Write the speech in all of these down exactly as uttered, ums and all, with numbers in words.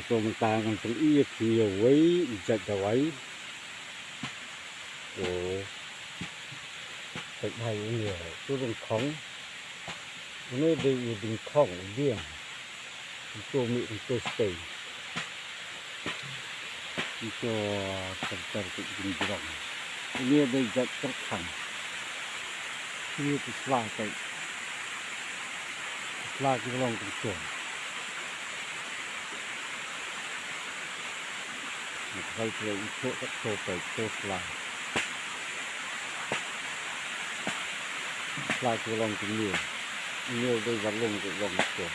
To mynta ngan pyni ïa phi ïa uwei i jait dawai. To peit bha ïa une, to ding khong. Une dei i ding khong, i dieng. To mih, to stei. To ter ter ki ding jrong. Une dei jait kyrkhang. Une ki sla peit. Sla ki long kumto. Ngi tharai phi ïoh ïohi katto katne to sla. Sla ki long kumne. Une dei ba long, dei long kumto.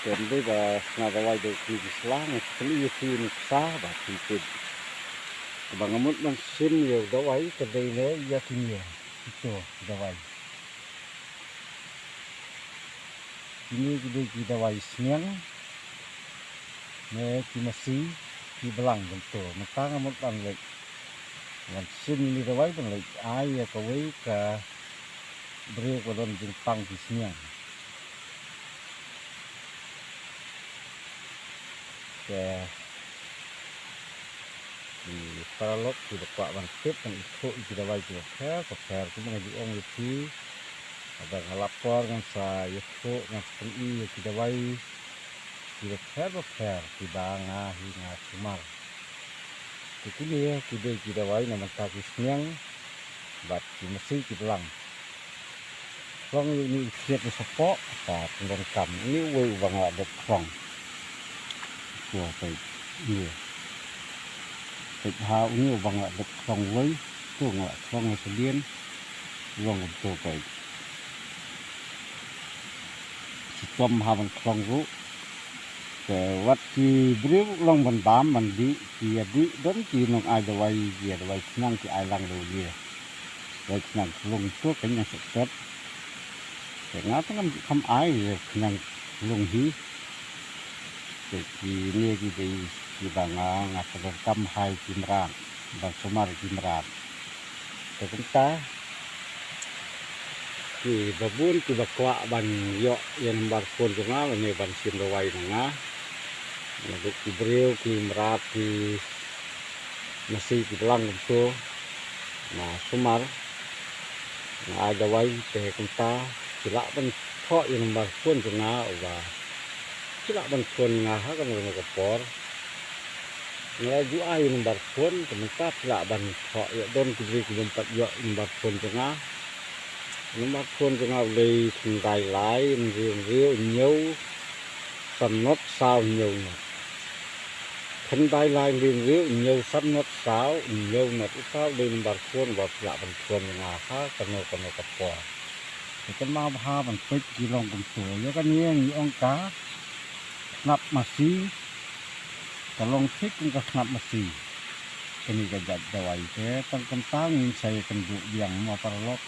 Te ym dei ba sla dawai, dei kine ki sla, nga pyni ïa phi nuksa ba phin tip. Kaba nga mut ban shim ïa u dawai ka dei ne ïa kine. Kito ki dawai. Kine ki dei ki dawai sniang ne ki masi ki blang kumto. Mynta nga mut ban leit, ban shim ïa une u dawai ban leit ai ïa kawei ka briew ka don jingpang ki sniang. Te ki paralok kiba kwah ban tip, ban ithuh ïa ki dawai kiba pher bapher, kumba nga ju ong ïa phi, haba nga lap por ngan sa ïathuh, ngan sa pyni ïa ki dawai kiba pher bapher kiba nga hi nga sumar. Te kine ki dei ki dawai na bynta ki sniang bad ki masi ki blang. Khlong ïa une u thied u shapoh, ka pyndonkam. Une uwei uba nga la dep khlong. To peit, une. Peit ha une uba nga la dep khlong uwei. To nga la khlong ha shadien. Long kumto peit. Shitom ha ban khlong ruh. Te wat ki briew long ban bam ban dih, ki ïa dih, don ki nong ai dawai, ki ïa dawai khnang ki ai lang da u ïa. Dawai khnang khlung to ka nang sep sep. Te nga te ngam ju kham ai ïa khnang khlung hi. Te kine ki dei kiba nga, nga pyndonkam ha ki mrad, ban sumar ki mrad. Te kumta kiba bun kiba kwah ban ïoh ïa number phone jong nga lane ban shim dawai na nga, na ki briew, ki mrad, ki masi, ki blang kumto, nga sumar, nga ai dawai, te kumta ki lah ban thoh ïa number phone jong nga, uba ki lah ban phone ïa nga ha kano kano ka por. Nga la ju ai number phone, te mynta phi lah ban thoh ïa, don ki briew ki bym pat ïoh number phone jong nga. Number phone jong nga u dei khyndai lai hynriew hynriew hynñiew san not saw hynñiew not. Khyndai lai hynriew hynriew hynñiew san not saw hynñiew not, uta u dei number phone ba phi lah ban phone ïa nga ha kano kano ka por. Te kynmaw bha ban peit, ki long kumto. Ïa kane ngi ong ka khnap masi. Ka long thik kum ka khnap masi. Kane ka jait dawai te tang kumta ngin sa ïakynduh biang mo paralok.